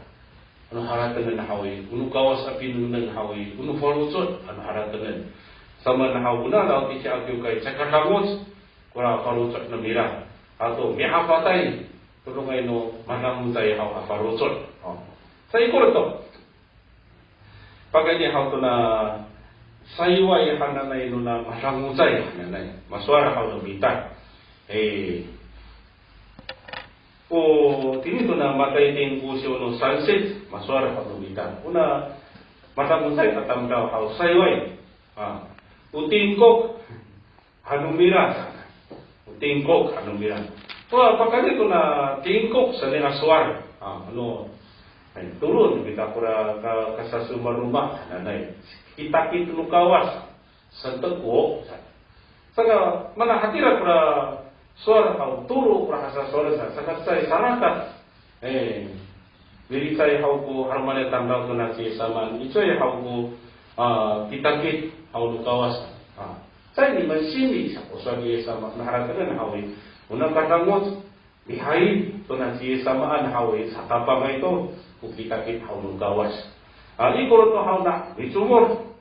ano haratengen haw i, o no Kawas a pinengneng haw i, o no faloco', ano haratengen. Samanen haw kona Lawtika a kiwkay, caka dangoc kora faloco' no mira. Ato mi'afatay, todongay no madangocay haw a faloco'. O. Saikor to. Pakayni haw tona sayway hananay nona madangocay hananay. Masowal haw no mita. E, o, tini tona Matay tingko siw no sansit, masowal haw no mita. Ona madangocay a tamdaw haw sayway. A, o tingkok han no mira, o tingkok han no mira. Wa, pakayni tona tingkok saan i a sowal. A, ano, ay, tolo no mita kora ka, kasasomaroma hananay. Kitakit no Kawas, santekok. Saka, mana hatira kora sowal haw, tolo kora hasasowal sa, saka cecay sarakat. E, milicay haw ko halomanay tamdaw tona ci Yis samaan, icowaay haw ko, a, kitakit haw no Kawas. A, caay ni masini sa ko sowal ni Yis sama, na haratengen haw i, ona kadangoc, mihayi tona ci Yis samaan haw i, satapangay to ko kitakit haw no Kawas. A, ikor to haw na micomod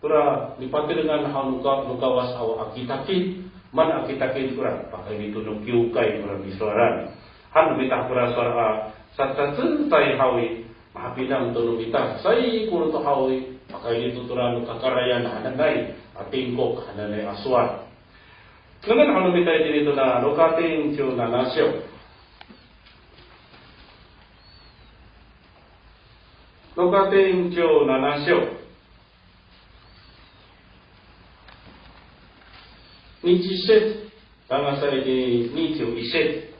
tora nipatirengan haw no Ka-, no Kawas haw a kitakit, mana a kitakit kora, pakayni to no kiwkay kora misowalan. Han no mita kora sowal a, sacacecay haw i, mahapinang to no mita, saikor to haw i, pakayni to tora no kakarayan hananay, a tingkok hananay a sowal. Nengneng haw no mita itini tona Lokating ciw nana siw. Lokating ciw nana siw. Niciw sit, tangasa itini niciw isit.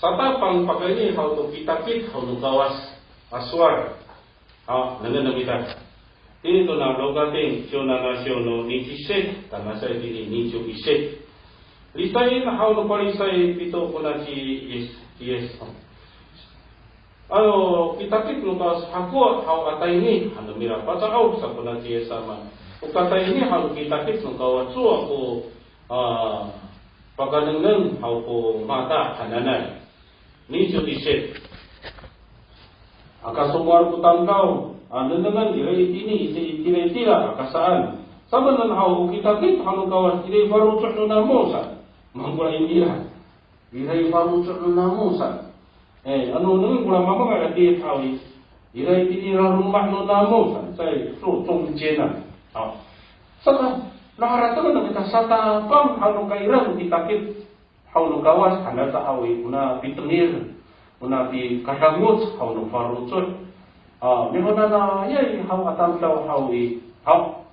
Satapang pakayni haw to kitakit haw no Kawas a sowal. Haw, nengneng no mita. Tini tona Lokating ciw nana siw no niciw sit, tangasa itini niciw isit. Licayen haw no Parisay pito kona ci Yis, ci Yis. Ano kitakit no Kawas hakowa haw a tayni, han no mira, paca'of sa kona ci Yis sama. O katayni haw no kitakit no Kawas, cowa ko, a, pakanengneng haw ko mata hananay. Niciw isit. Aka somowal ko tamdaw, a, nengnengen ira itini, iti, itira, itira, aka saan. Samanen haw o kitakit haw no Kawas, ira i faloco' no namo sa. Mangkora inira. Ira i faloco' no namo sa. E, ano nengneng kora mamangay a tiyad haw i, ira itini i laloma' no namo sa, caay, so, 中间 a. Haw. Saka, naharatengen no mita satapang haw no kaira no kitakit haw no Kawas, hanata haw i, ona pitengil, ona pikadangoc haw no faloco'. A, mihonanan iyay haw a tamdaw haw i, haw.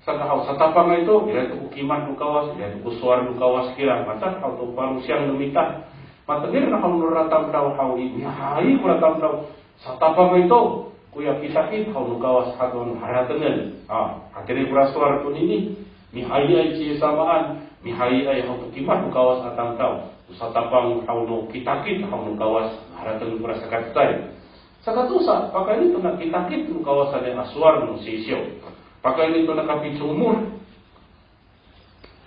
Saka haw satapangay to, ira to ko kimad no Kawas, ira to ko sowal no Kawas kira, maca haw to palosiyang no mita. Matengil na haw nora tamdaw haw i, mihayi kora tamdaw, satapangay to, koya kitakit haw no Kawas hato no haratengen. A, hatira kora sowal tonini, mihayiay ci Yis samaan, mihayiay haw to kimad no Kawas a tamdaw, satapang haw no kitakit haw no Kawas, harateng kora sakacecay. Sakatosa, pakayni tona kitakit no Kawas sanay a sowal no Sisyo. Pakayni tona kapicomod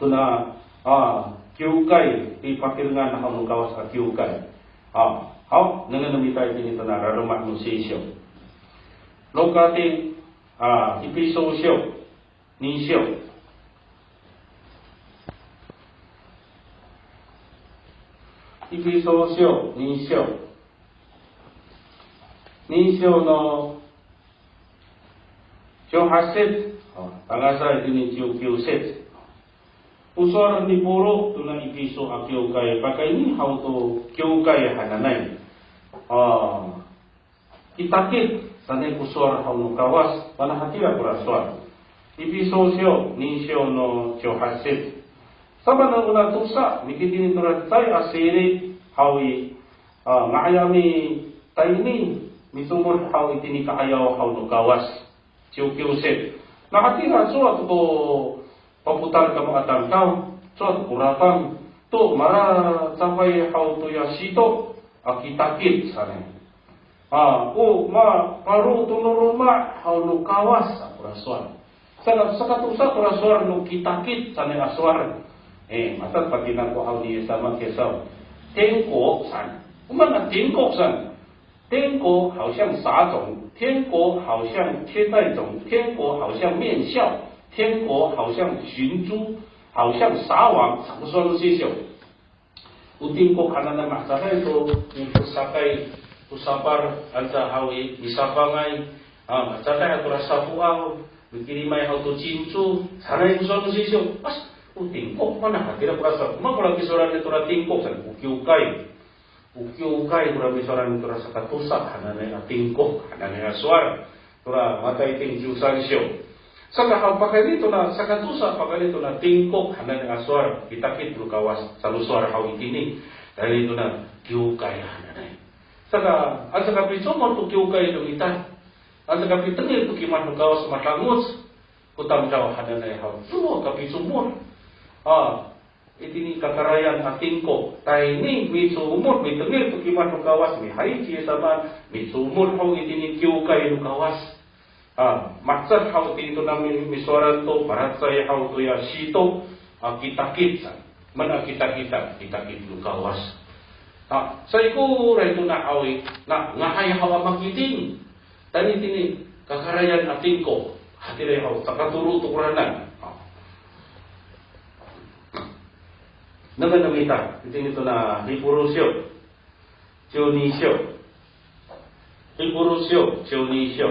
tona, a, kiwkay, i papirengan haw no Kawas a kiwkay. A, haw, nengneng no mita itini tona laloma' no Sisyo. Lokati, a, Ipiso syo, nisyo. Ipiso syo, nisyo. Nisyo no ciwhasit, o, tangasa itini ciwkiwsit. O sowal ni Pawlo tona Ipiso a kiwkay, pakayni haw to kiwkay hananay. O, kitakit sanay ko sowal haw no Kawas, mana hatira kora sowal. Ipiso syo, nisyo no ciwhasit. Samaan ona tosa, mikitini tora cecay a siri haw i, a, nga'ay a mitayni, micomod haw itini ka'ayaw haw no Kawas. Ciwkiwsit. Na hatira cowa to ko papotal kamo a tamdaw, cowa to ko lapang, to malacafay haw toya sito a kitakit sanay. A, o, ma, paro to no loma' haw no Kawas a kora sowal. Saka, sakatosa kora sowal no kitakit sanay a sowal. E, masapat patinako haw ni Yis sama kiya saw. 天国 san. O maan a 天国 san. 天国好像撒种，天国好像接待种，天国好像面笑，天国好像寻猪，好像撒网，sako sowal no Sisyo. O 天国 hananay mahecaday to, nipesakay to sapal, anca haw i, misafangay, a, mahecaday haw tora safoaw, mikilimay haw to cinco, sanay ko sowal no Sisyo. As, o 天国, mana hatira kora sowal, mana kora kisowalan tora 天国 san, o kiwkay. O kiwkay kora misowalan tora sakatosa hananay a 天国 hananay a sowal. Tora Matay tin ciwsan syo. Saka haw pakayni tona sakatosa pakayni tona 天国 hananay a sowal. Kitakit no Kawas sa no sowal haw itini. Tayni tona kiwkay hananay. Saka, anca kapicomod to kiwkay no mita. Anca kapitengil to kimad no Kawas madangoc ko tamdaw hananay haw. Cowa kapicomod. A, itini kakarayan a 天国. Tayni micomod, mitengil to kimad no Kawas, mihayi ci Yis samaan, micomod haw itini kiwkay no Kawas. A, mahecad haw itini tona mi-, misowalan to, malacafay haw toya sito, a, kitakit sa. Mana kitakit, kitakit no Kawas. A, saikoray tona haw i, na, nga'ay haw a makiting. Tayni tini kakarayan a 天国. Hatiraay haw, sakatolo to koranan. A. Nengneng no mita, itini tona Hipuru syo, ciwni syo. Hipuru syo, ciwni syo.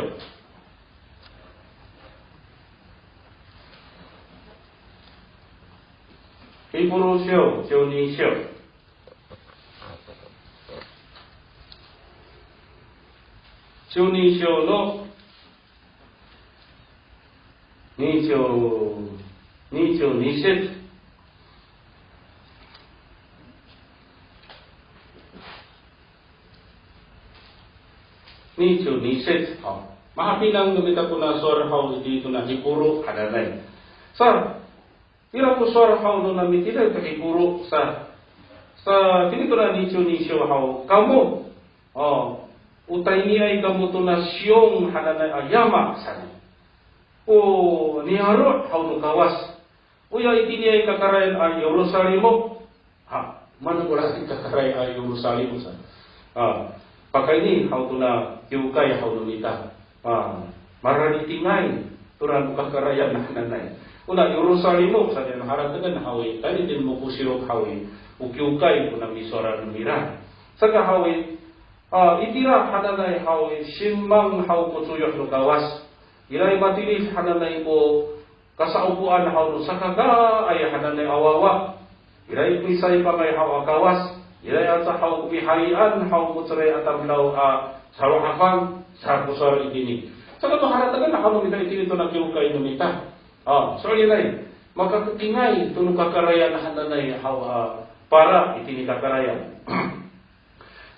Hipuru syo, ciwni syo. Ciwni syo no, nico, nico ni sit. Nico ni sit. O. Mahapinang no mita kona sowal haw itini tona Hipuru hananay. Sa, ira ko sowal haw nona mitiliday to Hipuru sa, sa, tini tona nico ni sit haw, kamo, o, o tayniay kamo tona Siyong hananay a yama sanay. O niyaro' haw no Kawas. Oya itiniay kakarayan a Yerusalimo. Ha, mana kora i kakarayan a Yerusalimo sa. A, pakayni haw tona kiwkay haw no mita. A, mararitingay tora no kakarayan hananay. Ona Yerusalimo sa, tini haratengen haw i, tayni tini mokosirok haw i, o kiwkay kona misowalan no mira. Saka haw i, a, itira hananay haw i, simang haw ko coyoh no Kawas. Iray matilid hananay ko kasa'opoan haw no sakakaay hananay a wawa. Iray ko misaypangay haw a Kawas, iray aca haw ko mihaian haw ko mo^celay a tamdaw a salo'afang, sa ko sowal itini. Saka to haratengen haw no mita itini tona kiwkay no mita. A, so'elinay, makaketingay to no kakarayan hananay haw a para itini kakarayan.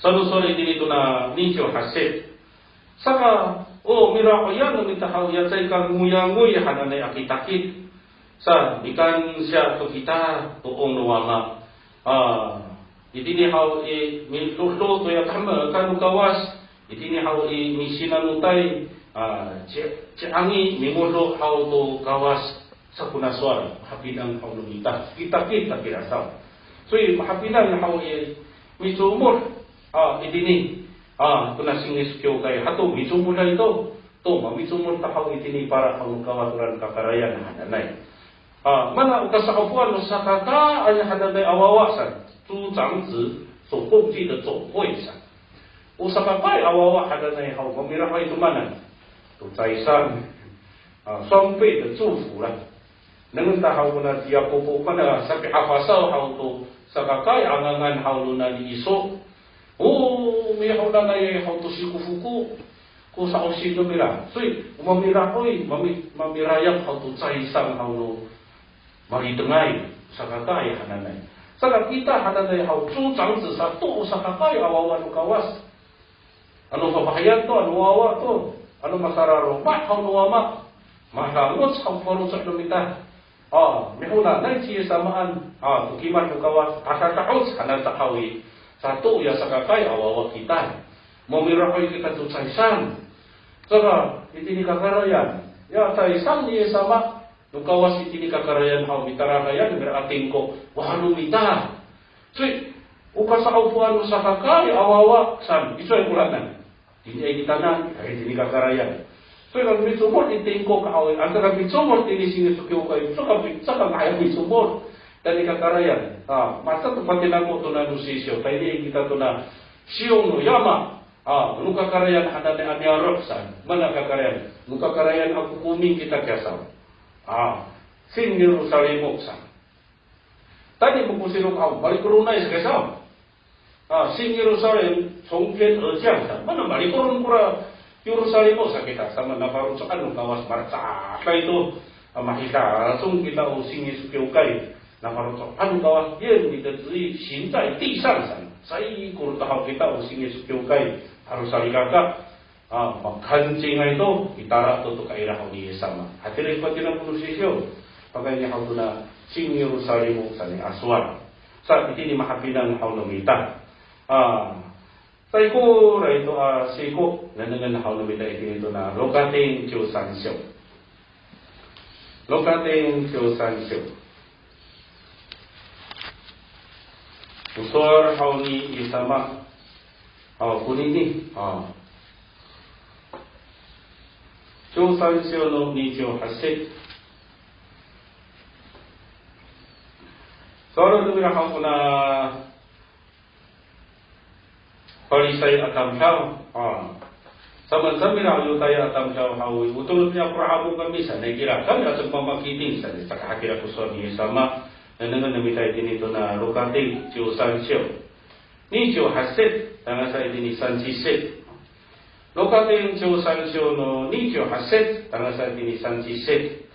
Sa no sowal itini tona niciw hasit. Saka, o, mira'oyan no mita haw ya caay ka ngoyangoy hananay a kitakit. Sa, mikansiya to kita to ong no Wama. A, itini haw i, midodo to ya kahemekan no Kawas. Itini haw i, misinanotay. A, ci, ci'angi, mingodo haw to Kawas. Sa kona sowal, mahapinang haw no mita, kitakit a kira saw. Soy, mahapinang haw i, micomod, a, itini, a, tona singis kiwkay hato, micomoday to, to, mamicomod ta haw itini para haw no Kawas tora no kakarayan hananay. A, mana o kasa'opoan no sakakaay hananay a wawa san, 族长子所共聚的总会 san. O sakakaay a wawa hananay haw, mamirahoy to maan, to 财产. A, 双倍的祝福啦. Nengneng ta haw kona ci Yakopo, mana sapi'afasaw haw to sakakaay a ngangan haw no nani Iso. O, mihaw nanay haw to sikofoko ko sa'osi no mira. Soy, o mamirahoy, mami, mamirayap haw to 财产 haw no malitengay, sakakaay hananay. Saka kita hananay haw, 族长子 sato o sakakaay a wawa no Kawas. Ano fafahiyan to, ano wawa to, ano masararoma haw no Wama. Madangoc haw faloco' no mita. A, miholanay ci Yis samaan, a, to kimad no Kawas, tata'oc hananay haw i, sato ya sakakaay a wawa kita. Mamirahoy kita to 财产. Saka, itini kakarayan. Ya 财产 ni Yis sama, no Kawas itini kakarayan haw mitalaheyan mira a tingko, wa no mita. Soy, o kasa'opoan no sakakaay a wawa san, icowaay koranan. Tiniay kitanan, ay tini kakarayan. Soy, ano micomod i tingko ka haw i, ano ka micomod tini singis kiwkay, saka, saka nga'ay micomod. Tini kakarayan. A, masa to patinako tona no sisiw, tayni kita tona Siyong no Yama. A, no kakarayan hananay a niyaro' san, mana kakarayan, no kakarayan a kokomin kita kiya saw. A, Sin Yerusalimo san. Tayni ko sirok haw, malikoronay sa kiya saw. A, Sin Yerusalem, 从天而降 san. Mana malikoron kora Yerusalimo sa kita, sa mana faloco'an no Kawas malecaday to. A, mahidacong kita o singis kiwkay. Na faloco'an no Kawas, 愿你的旨意行在地上 san. Saikor to haw kita o singis kiwkay, haw salikaka. A, makancingay to, mitala to to kaira haw ni Yis sama. Hatira ko tina ko no sisiw. Pakayni haw tona Sin Yerusalimo saan a sowal. Sa, itini mahapinang haw no mita. A, saikoray to a siko, nengnengen haw no mita itini tona Lokating ciwsansiw. Lokating ciwsansiw. O sowal haw ni Yis sama haw konini. A, ciwsansiw no niciw hasit. Sowal no mira haw kona Farisay a tamdaw, a. Saman sa mira Yotaya a tamdaw haw i, o tolon ni Abraham kami sanay kira, kami a cemamakiting sanay, saka hatira ko sowal ni Yis sama, nengnengen no mita itini tona Lokating ciwsansiw. Niciw hasit, tangasa itini sancisit. Lokating ciwsansiw no niciw hasit, tangasa itini sancisit.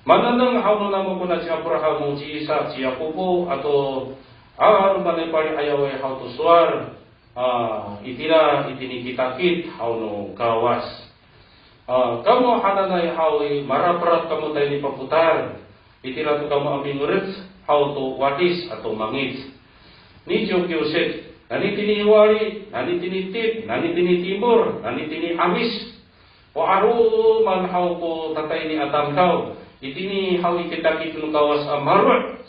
Manengneng haw no namo kona ci Abraham, ci Isak, ci Yakobo, ato, a, romanay pali'ayaway haw to sowal, a, itira itini kitakit haw no Kawas. A, kamo hananay haw i, maraprap kamo tayni papotal. Itira to kamo a mingerec haw to wadis ato mangic. Niciw kiwsit, nani tini i wali, nani tini i tip, nani tini i timol, nani tini i 'Amis. O 'aloman haw ko tatayni a tamdaw, itini haw i kitakit no Kawas a maro'.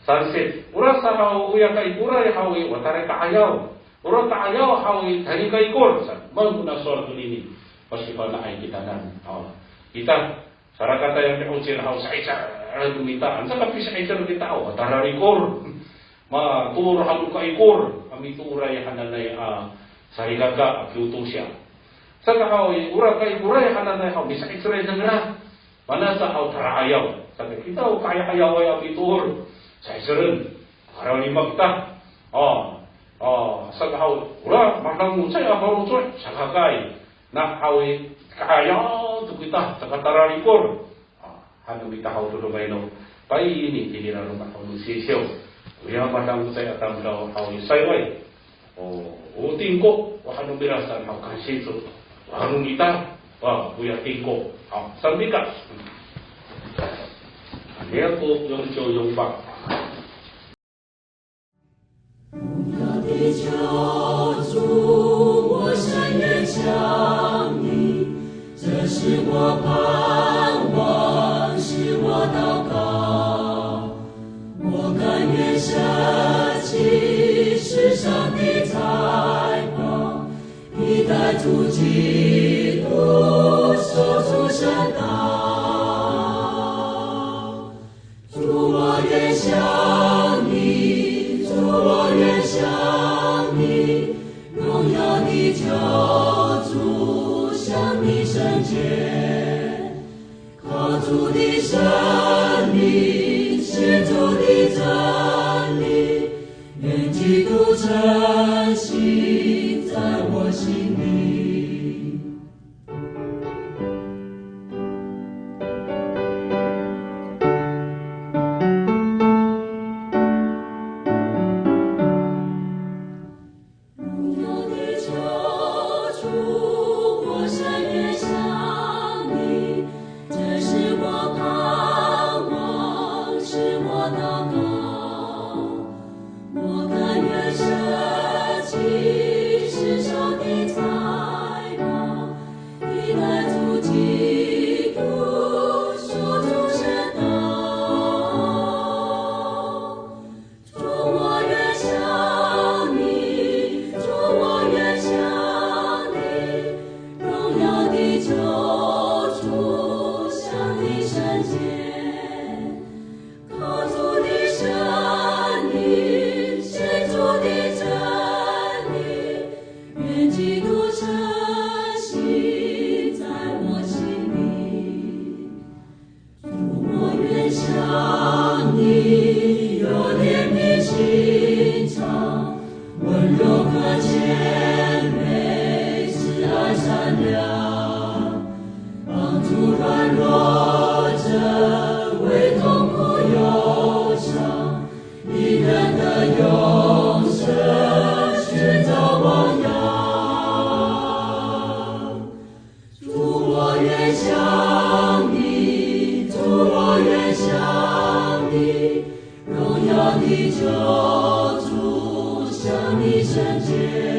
Sansit, ora sa haw oya kaikoray haw i, o tara ka'ayaw. Ora ka'ayaw haw i, tara kaikor. Sa, maan kona sowal tonini, pasifana'ay kitanan. Haw, kita, sarakatayang mi'ocil haw, sa'icel to mita. Anca ka pisa'icel kita haw, tara rikor. Matoor han no kaikor a mitooray hananay a salikaka a kiwtosiya. Saka haw i, ora kaikoray hananay haw, misa'icelay nangra. Mana sa haw tala'ayaw, saka kita o ka'aya'ayaway a mitoor, caay seren, karaw lima kita. O, o, saka haw, ora, madangocay a faloco', sakakaay, na haw i, ka'ayaw to kita, saka taralikor. A, han no mita haw to roma ino, payni tini raroma haw no sisiw. Oya madangocay a tamdaw haw i sayway. O, o tingko, o han no mira saan haw kansico. O han no mita, wa, oya tingko. Haw, saan mita. Aniya ko yongciw yongpak. 荣耀的救主，我深愿想你，这是我盼望，是我祷告。 我甘愿舍弃世上的财宝，以代主基督受主圣道。主，我愿想你，主，我愿想你，荣耀的救主，向你圣洁。 靠主的生命，信主的真理，愿基督成形在我心里。 荣耀的救主，我深愿想你，这是我盼望，是我祷告。我甘愿舍弃世上的财宝，以代主基督受主圣道。 主，我愿想你，主，我愿想你，荣耀的救主，向你圣洁。靠主的生命，信主的真理，愿基督成形在我心里。 我愿像你有怜悯心肠，温柔可谦卑，慈爱善良，帮助软弱者，为痛苦忧伤，以人的永生寻找榜样。 主，我愿像你，主，我愿像你，荣耀的救主，像你圣洁。